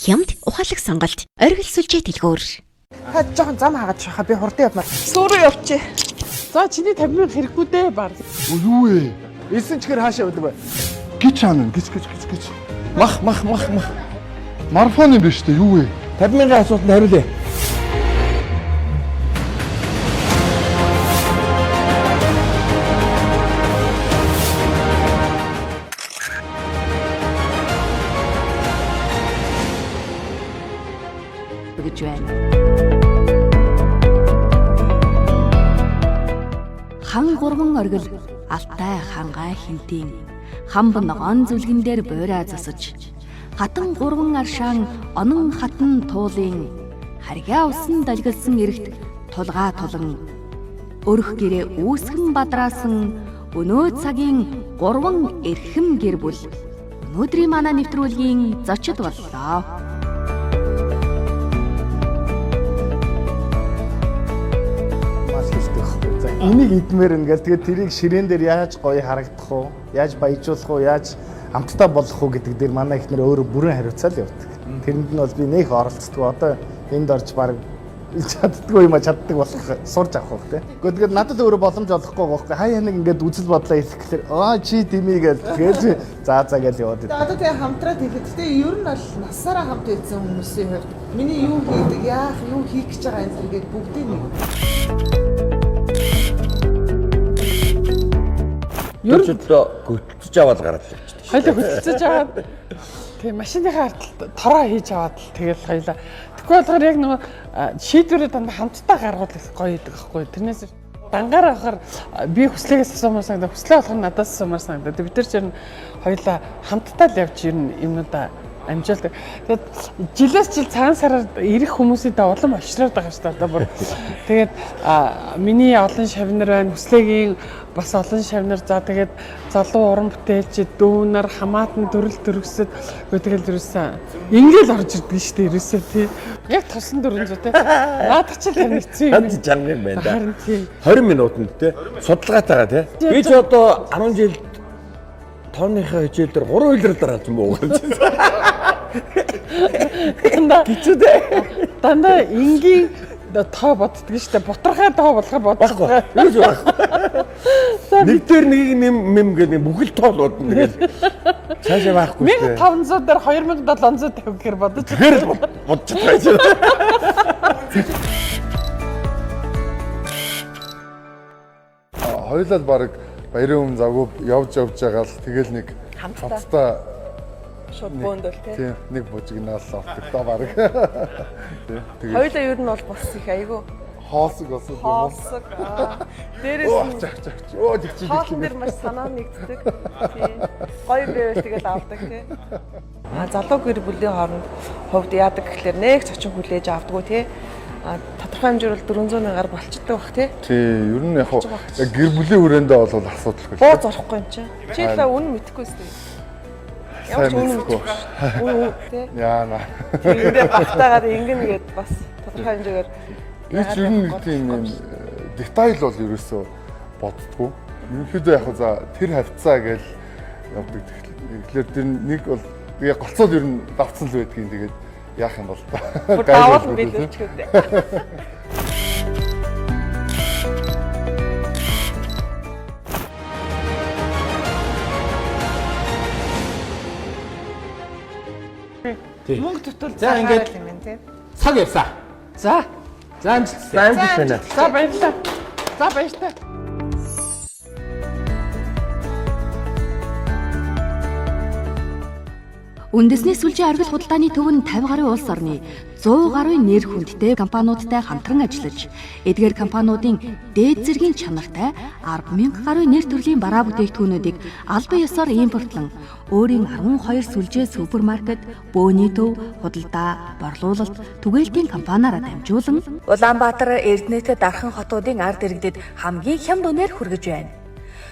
Хямд ухаалаг сонголт. Оргил сүлжээ дэлгүүр. Та жоохон зам хаагаад шахаа би хурдан явмаар. Сүүрүү явчих. За чиний 50 мянга хэрэггүй дээ баг. Юу вэ? Элсэн чихэр хаашаа явдаг вэ? Гिच аана гिच гिच гिच гिच. Мах мах мах мах. Марафон юм биш үү? Юу вэ? 50 мянган асуултанд хариулъя. Гэж байна. Хан гурван оргил Алтай хангай хинтийн хамб ногоон зүлгэн дээр буйраа засаж хатан гурван аршаан онон хатан туулын харьяа усан далгилсан эрэгт тулгаа тулан өрх гэрээ үүсгэн бадраасан өнөө цагийн гурван эрхэм гэр бүл өнөөдрийн манай нэвтрүүлгийн зочид боллоо. Маш хэлдэг байхгүй. За энийг идмээр ингээл тэгээд тэрийг ширээн дээр яаж гоё харагдах уу? Яаж баяжуулах уу? Яаж амттай болох уу гэдэг дээр манай ихнэр өөрөө бүрэн хариуцаал явдаг. Тэрэнд нь бол би нэх оролцдог. Одоо энд орж баг чаддгүй юм а чаддаг болох сурж авах байх тий. Гэхдээ тэгээд надад өөрөө боломж олохгүй байхгүй. Хаяа нэг ингээд үзэл бодлоо хэлэх гэхэлэр аа чи дими гээл тэгэл за за гээл яваад идэв. Одоо тэгээ хамтраад хийхэд тэгээ ер нь бол насаараа хамт байсан хүмүүсийн хувьд миний юу хийдэг, яах, юу хийх гэж байгаа энэ төр гээд бүгдийг нэг. Ер нь одоо хөтөлж аваад гараад явчихдаг. Хоёлаа хөтөлцөж аваад тэгээ машиныхаа арталт тороо хийж аваад л тэгэл хоёлаа. Тэгэхгүй болохоор яг нөгөө шийдвэрээ дандаа хамтдаа гаргуул их гоё идэг байхгүй. Тэрнээс дангаараа авахар би хүслэгээс асуумаар санагдаа, хүслээ болох нь надаас асуумаар санагдаа. Бид нар ч ер нь хоёлаа хамтдаа л явж ер нь юмнуудаа амжуулдаг. Тэгээд жилээс жил цагаан сараар ирэх хүмүүсийн да улам очроод байгаа шүү дээ. Одоо бүр тэгээд миний олон шавнар байна, хүслэгийн бас олон шавнар. За тэгээд залуу уран бүтээлч дүүнер хамаатан төрөл төрөсөд тэгэл ерөөсөн ингээл орж ирдэг шүү дээ ерөөсөө тий. Яг тосон 400 тий. Наадах чи тань хэцүү юм. Ханд чанга юм байна да. Харин тий. 20 минутанд те судалгаатайгаа те. Би ч одоо 10 жил тооныхоо хичээл дээр 3 үйлрэл дараалсан буугаад. Дандаа Хэцүү дээ. дандаа энгийн тоо боддөг шүү дээ. Бутархай тоо болохоор Баггүй. боддог. Юу ч байхгүй. Нэг дээр нэгийг нэм нэм гэдэг бүхэл тоол бодно тэгэл. Цаашаа байхгүй шүү дээ. 1500 дээр 2750 гэхээр бодож Тэгэхээр л бодож чадгаа чинь. Хоёулаа л баг баярын өмнө завгүй явж явж байгаа л тэгэл нэг хамтдаа Шууд бөөндөл тий. тийм нэг бужигнаал авдаг та баг. Тийм. Тэгээд Хоёулаа ер нь бол бас их айгүй хоосог болсон юм уу? хоолсог. Дээрээс нь Чах чах. Оо тэгчих. хоолн дээр маш санаа нэгддэг. Тий. Гоё байвал тэгэл авдаг тий. А залуу гэр бүлийн хооронд хувьд яадаг гэхлээр нэг цочин хүлээж авдаггүй тий. А тодорхой хэмжээгээр бол 400 мянгаар болчдөг бах тий. Тий, ер нь яг хуу яг гэр бүлийн хүрээндээ бол асуудалгүй. Буу зорхгүй юм чи. Чи л үнэн мэдэхгүй сте. Ямар ч Сайн үнэн мэдэхгүй. мэдэхгүй. Үнэн тий. Яана. Тэрэндээ багтаагаад ингэнэ гэд бас тодорхой хэмжээгээр Би ч ер нь нэг тийм юм детайл бол ерөөсөө боддгоо. Ерөнхийдөө яг хуу за тэр хавцаа гэж явдаг. Тэгэхээр тэр нэг бол тэгээ голцол ер нь давцсан л байдгийн тэгээд яах юм бол та. Бүр даваал биелүүлчих үү. Мөнгө төтөл За, ингээд- юм байна тий. Цаг явсаа. За. За амжилт. За амжилт байна. За баярлалаа. За баярлалаа. Үндэсний сүлжээ оргил худалдааны төв нь 50 гаруй улс орны 100 гаруй нэр хүндтэй компаниудтай хамтран ажиллаж, эдгээр компаниудын дээд зэргийн чанартай 10,000 гаруй нэр төрлийн бараа бүтээгдэхүүнүүдийг албан ёсоор импортлон өөрийн 12 сүлжээ супермаркет, бөөний төв, худалдаа, борлуулалт, түгээлтийн компаниараа дамжуулан Улаанбаатар, Эрдэнэт, Дархан хотуудын ард иргэдэд хамгийн хямд үнээр хүргэж байна.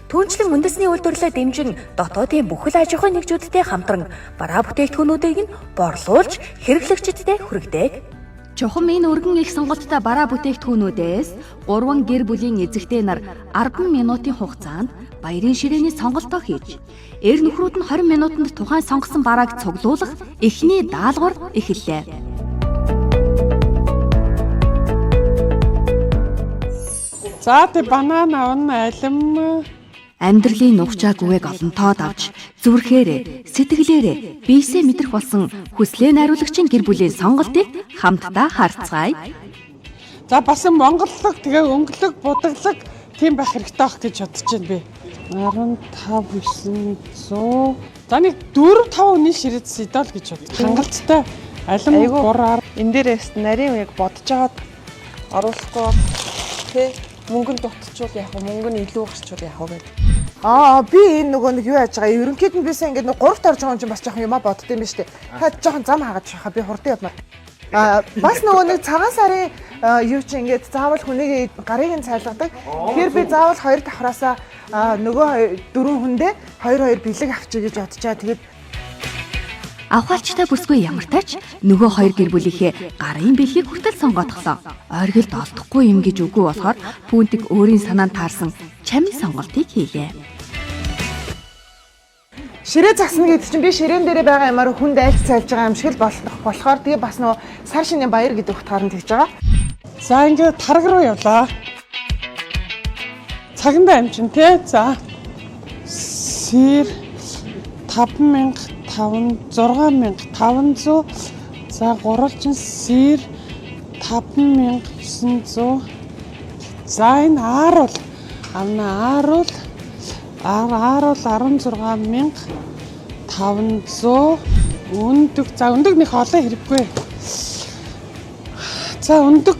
Түүнчлэн үндэсний үйлдвэрлэлээ дэмжин дотоодын бүхэл аж ахуйн нэгжүүдтэй хамтран бараа бүтээгдэхүүнүүдийг нь борлуулж хэрэглэгчдэд хүргэдэг. Чухам энэ өргөн их сонголттой бараа бүтээгдэхүүнүүдээс 3 гэр бүлийн эзэгтэй нар 10 минутын хугацаанд баярын ширээний сонголтоо хийж, эр нөхрүүд нь 20 минутанд тухайн сонгосон барааг цуглуулах эхний даалгавар эхэллээ. За тэг банан авна, алим. Амьдралын нухчаа гүгээг олонтоод авч зүрхээрээ, сэтгэлээрээ биесээ мэдрэх болсон хүслээ найруулагчийн гэр бүлийн сонголтыг хамтдаа харцгаая. За бас монголлог тэгээ өнгөлөг, будаглаг тийм байх хэрэгтэй байх гэж бодож байна би. 15 900. За нэг 4 5 хүний ширээ зэдэл гэж бодож. Хангалттай алим Айгу. 3 Энэ дээрээс нарийн яг бодож агаад оруулахгүй бол тий мөнгө нь дутчвал яг мөнгө нь илүү гарчвал яг гэдэг. Аа би энэ нөгөө нэг юу яаж байгаа ерөнхийд нь би сайн ингээд нэг гуравт орж байгаа юм чинь бас жоохон юмаа бодд юм ба штэ. Та жоохон зам хаагаж шахаа би хурдан явмаар. Аа бас нөгөө нэг цагаан сарын юу чи ингээд заавал хүнийг гарыг нь цайлгадаг. Тэгэхээр би заавал хоёр давхраасаа нөгөө дөрвөн хүндээ хоёр хоёр бэлэг авчия гэж бодчаа. Тэгээд Авхаалчтай бүсгүй ямар тач нөгөө хоёр гэр бүлийнхээ гарын бэлгийг хүртэл сонгоотглоо. Оргилд олдохгүй юм гэж үгүй болохоор Пүнтик өөрийн санаанд таарсан чамин сонголтыг хийлээ. Ширээ засна гэдэг чинь би ширээн дээрээ байгаа юмар хүнд айлт цайлж байгаа юм шиг л болох болохоор тэгээ бас нөгөө сар шинийн баяр гэдэг утгаар нь тэгж байгаа. За ингээд тараг руу явлаа. Цагандаа амжин те. За. Сэр 5500 6500. За гурвалжин сэр 5900. За энэ аар бол авна аар бол аар аар бол 16500. Өндөг. За өндөг нэх олон хэрэггүй. За өндөг.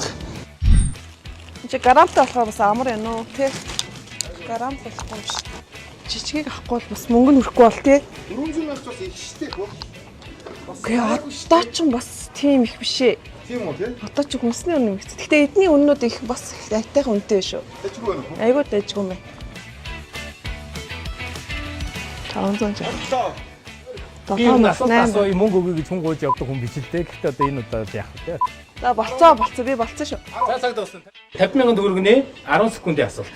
Чи гарамтай болохоор бас амар байна уу тий? Гарам болохгүй юм биш. Жижигийг авахгүй бол бас мөнгө нь хүрэхгүй бол тий. 400 мянга бас их штэ хөө. Үгүй одоо ч бас тийм их биш ээ. Тийм үү тий? Одоо ч хүнсний үнэ нэмэгдсэн. Гэхдээ эдний үннүүд их бас айтайхан үнэтэй шүү. Дажгүй байна уу? Айгуу дайжгүй юм байна. 560. Би энэ асуулт асууя мөнгө өгье гэж хүн гуйж явдаг хүн биш л дээ. Гэхдээ одоо энэ удаа яах вэ? За болцоо болцоо би болцсон шүү. За цаг дуусна. 50 мянган төгрөгний 10 секундын асуулт.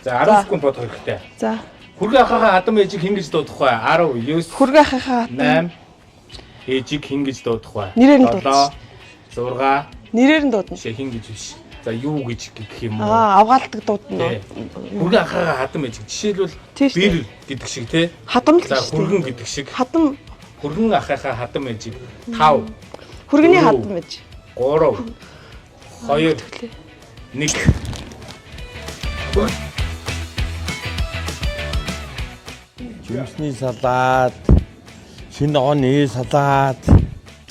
За 10 секунд бодох хэрэгтэй. За. Хүргэ ахыхаа хадам ээжийг хэн гэж дуудах вэ? 10 9 Хүргэ ахыхаа 8 ээжийг хэн гэж дуудах вэ? Нэрээр нь дуудах. 7 6 Нэрээр нь дуудана. Биш хэн гэж биш. За юу гэж гэх юм уу? Аа авгаалдаг дуудана. Хүргэн ахыхаа хадам ээжийг жишээлбэл бэр гэдэг шиг тий. Хадам л За хүргэн гэдэг шиг. Хадам хүргэн ахыхаа хадам ээжийг 5 Хүргэний хадам ээж. 3 2 1. Жимсний салат, шинэ ногооны салат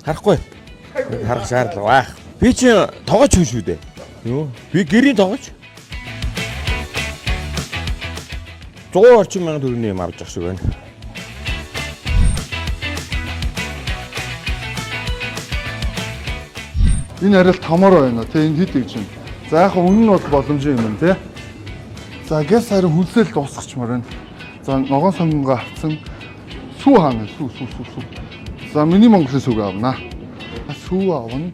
харахгүй. Харах шаардлага байх. Би чи тогооч хүн шүү дээ. Юу? Би гэрийн тогооч. 100 орчим мянган төгрөгийн юм авч явах шиг байна. Энэ арай л томор байна. Тэ энэ хэд гэж юм. За яг үнэн нь бол боломжийн юм тий. За гэс харин хүлсэл дуусгачмаар байна. За ногоон сонгонго авцсан сүү хаана сүү сүү сүү сүү. За миний Монголын сүг авнаа. Сүү авна.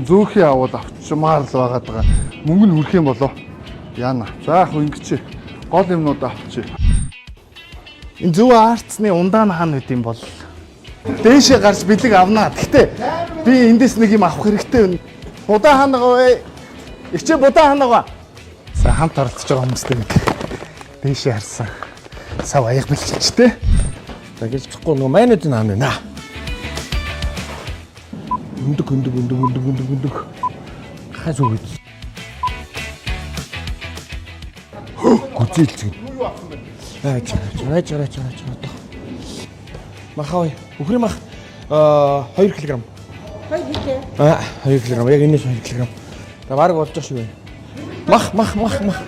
Зөөхий аваад авчмаар л байгаад байгаа. Мөнгө нь хүрэх юм болоо. Яана. За яг ингэж гол юмнууд авчи. Энэ зөв арцны ундаа нь хаана байд юм бол дээшээ гарч бэлэг авнаа. Гэхдээ би эндээс нэг юм авах хэрэгтэй байна. Будаа хаана байгаа вэ? Ичээ будаа хаана байгаа? За хамт оролцож байгаа хүмүүстэй нэг дээшээ харсан. Сав аяг бэлчилч тээ. За гэж чихгүй нөгөө майнууд нь хаана байна? Өндөг өндөг өндөг өндөг өндөг өндөг. Хаа зүг гэж. Гүзээлцгэн. Аа чаа чаа чаа чаа чаа. Махаа үхрийн мах 2 кг. 2 кг. Аа 2 кг. Яг энэс 2 кг. За бараг болж байгаа шиг байна. Мах мах мах мах.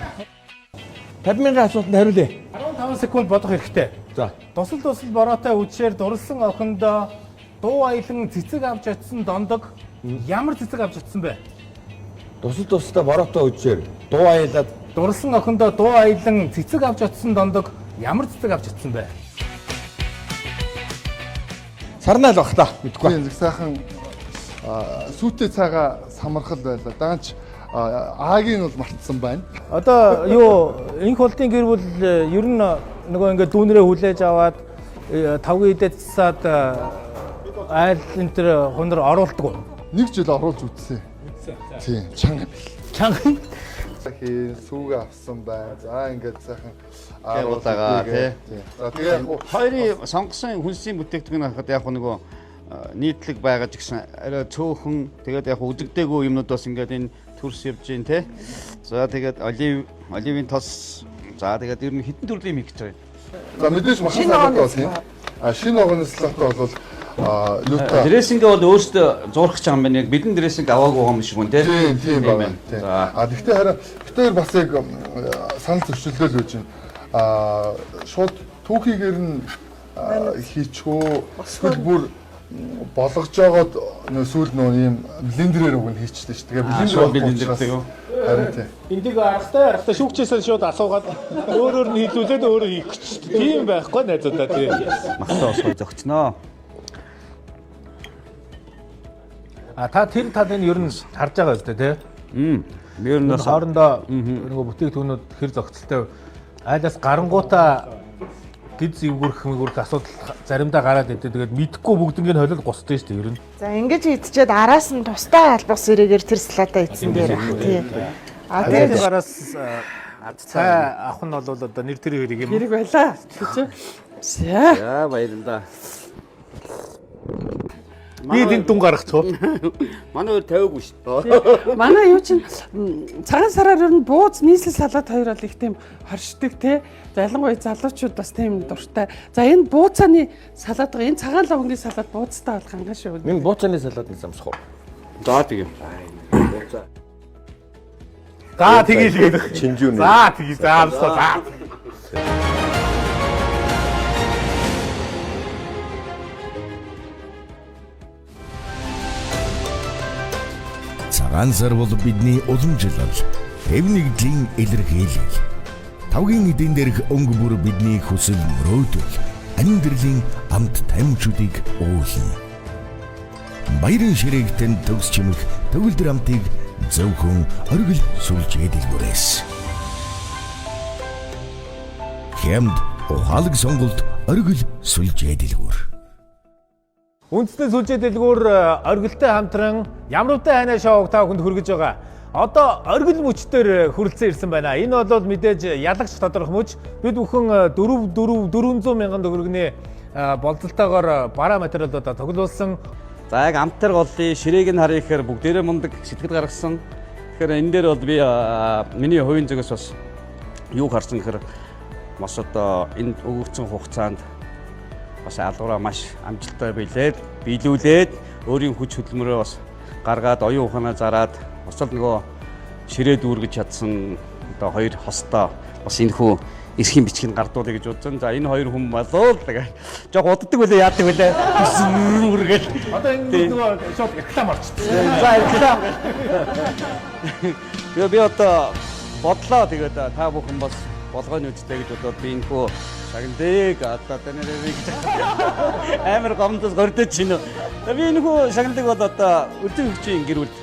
50 мянган асуултанд хариулъя. 15 секунд бодох хэрэгтэй. За. Тусал тусал бороотой үдшээр дурлсан охиндоо дуу аялан цэцэг авч очисон дондог ямар цэцэг авч очисон бэ? Тусал тусалтай бороотой үдшээр дуу аялаад дурлсан охиндоо дуу аялан цэцэг авч очисон дондог ямар цэцэг авч очисон бэ? Сарнаа л бах та мэдгүй. Тийм сайхан Сүүтэй цайгаа самархал байлаа. Даанч Агийн бол мартсан байна. Одоо юу инх болтын гэр бүл ер нь нөгөө ингээд дүүнрээ хүлээж аваад тавгийн идээд цаад айл энэ төр хунар оруулдаг. Нэг жил оруулж үзсэн. Тийм, чанга бил. Чанга. Хин сүүгээ авсан байна. За ингээд сайхан Байгууллага тий. За тэгээ яг уу Хоёрын сонгосон хүнсийн бүтээгдэхүүн харахад яг нөгөө нийтлэг байгаа ч гэсэн арай цөөхөн тэгээд яг үзэгдээгүй юмнууд бас ингээд энэ төрс явж гин тий. За тэгээд оливын тос за тэгээд ер нь хэдэн төрлийн юм хийх гэж байгаа юм. За мэдээж махан салат бол тийм. А шинэ огны салат бол юутай Дрессингээ бол өөртөө зурх гэж байгаа юм байна. Яг бидэн дрессинг аваагүй байгаа юм шиг үн тий. Тийм тийм байна. Тийм. А тэгвэл харин бид хоёр бас яг санал зөрчилдөөл байж байна. А шууд түүхийгээр нь хийчихөө эсвэл бүр болгож жагаад нөө сүүл нөө ийм блендерээр уг нь хийчихлээ шүү. Тэгээ блендер шууд блендертэй юу? Харин тийм. Эндийг аргатай шүүгчээсээ шууд асуугаад өөрөөр нь хилүүлээд өөрөө хийх гэж. Тийм байхгүй найзуудаа тийм. Махтай босгоо зөгцнөө. А та тэр талыг ер нь харж байгаа үстэй тий. Ер нь хоорондоо нөгөө бүтээгдэхүүнүүд хэр зохицолтой айлаас гарангуудаа гиз эвгүрх мэгүрх асуудал заримдаа гараад идэв. Тэгээд мэдхгүй бүгднийг холил гусдаг шүү дээ ер нь. За ингэж идчихэд араас нь тустай албах сэрээгээр тэр салатаа идсэн дээр ах тий. А Тэгээд тэгээд гараас цай авах нь бол одоо нэр төрийн хэрэг юм. Хэрэг байлаа. Чи. За. За баярлалаа. Би энд дүн гаргах уу? Манай өөр тавиагүй шүү дээ. Манай юу чинь цагаан сараар ер нь бууз нийслэл салат хоёр бол их тийм хоршдог те. За ялангуяа залуучууд бас тийм дуртай. За энэ бууцааны салат байгаа. Энэ цагаан лавангийн салат бууцтай бол ханган шүү. Мин бууцааны салат нэг замсах уу? За тэгээ. За тэгээ л гэдэг. Чинжүүн. За тэгээ за амсаа за. Цагаан сар бол бидний уламжлал, хэв нэгдлийн илэрхийлэл. Тавгийн эдэн дээрх өнгө бүр бидний хүсэл мөрөөдөл, амьдралын амт тамчуудыг уулна. Баярын ширээг тань төгс чимэх төгөлдөр амтыг зөвхөн оргил сүлжээ дэлгүүрээс. Хямд ухаалаг сонголт оргил сүлжээ дэлгүүр. Үндэсний сүлжээ дэлгүүр оргилтой хамтран ямарвтай хайнаа шоуг та бүхэнд хүргэж байгаа. Одоо оргил мөч дээр хүрэлцэн ирсэн байна. Энэ бол мэдээж ялагч тодорхой мөч. Бид бүхэн 4 4 400 мянган төгрөгийн болцолтойгоор бараа материалуудаа тоглуулсан. За яг амтар голын ширээг нь харъя гэхээр бүгдээрээ мундаг сэтгэл гаргасан. Тэгэхээр энэ дээр бол би миний хувийн зүгээс бас юу харсан гэхээр бас одоо энэ өгөгдсөн хугацаанд бас алгуураа маш амжилттай билээд, биелүүлээд өөрийн хүч хөдөлмөрөө бас гаргаад оюун ухаанаа зараад бас л нөгөө ширээ дүүргэж чадсан одоо хоёр хостой бас энэ хүү эрхийн бичгийг гардуулъя гэж бодсон. За энэ хоёр хүн болов тэгээ жог уддаг үлээ яадаг үлээ үргээл. Одоо энэ нөгөө шууд реклам орчсон. За реклам. Тэгээ би одоо бодлоо тэгээд та бүхэн бас болгооны үстэй гэж бодоод би энэ хүү шагналыг одоо танарыг гэж амар гомдос гордож байна. Би энэ хүү шагналыг бол одоо өдөр хөгжийн гэр бүлд.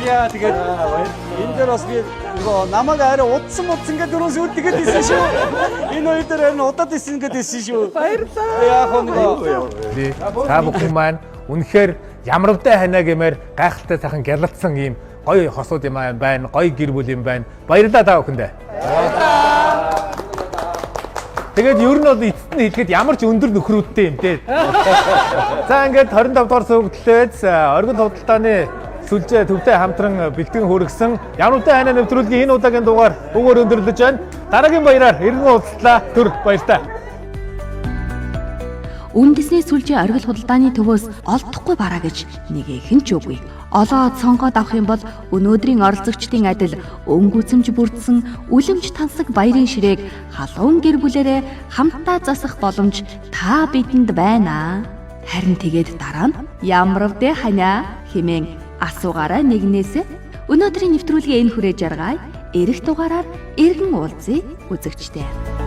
Яа тэгээд энэ дээр бас би нөгөө намайг арай удсан гэдэг дөрөөс үлдэгээд исэн шүү. Энэ хоёр дээр харин удаад исэн гэдэг исэн шүү. Баярлалаа. Яг нөгөө Та бүхэн маань үнэхээр ямарвтай хайнаа гэмээр гайхалтай сайхан гялалцсан ийм гоё хосууд юм байна, гоё гэр бүл юм байна. Баярлалаа та бүхэндээ. Тэгээд ер нь бол эцэст нь хэлэхэд ямар ч өндөр нөхрүүдтэй юм те. За ингээд 25 дугаар суугдлээс оргил худалдааны сүлжээ төвтэй хамтран бэлтгэн хөргсөн ямарвтай хайнаа нэвтрүүлгийн энэ удаагийн дугаар өгөөр өндөрлөж байна. Дараагийн баяраар иргэн уулзлаа. Түр баяртай. Үндэсний сүлжээ оргил худалдааны төвөөс олдохгүй бараа гэж нэгэхэн ч үгүй. Олоод сонгоод авах юм бол өнөөдрийн оролцогчдын адил өнгө үзэмж бүрдсэн үлэмж тансаг баярын ширээг халуун гэр бүлэрээ хамтдаа засах боломж та бидэнд байна. Харин тэгээд дараа нь ямарвдэ ханиа хэмээн асуугаарай нэгнээсээ. Өнөөдрийн нэвтрүүлгийн энэ хүрээ жаргай. Ирэх дугаараар иргэн уулзъя үзэгчдээ.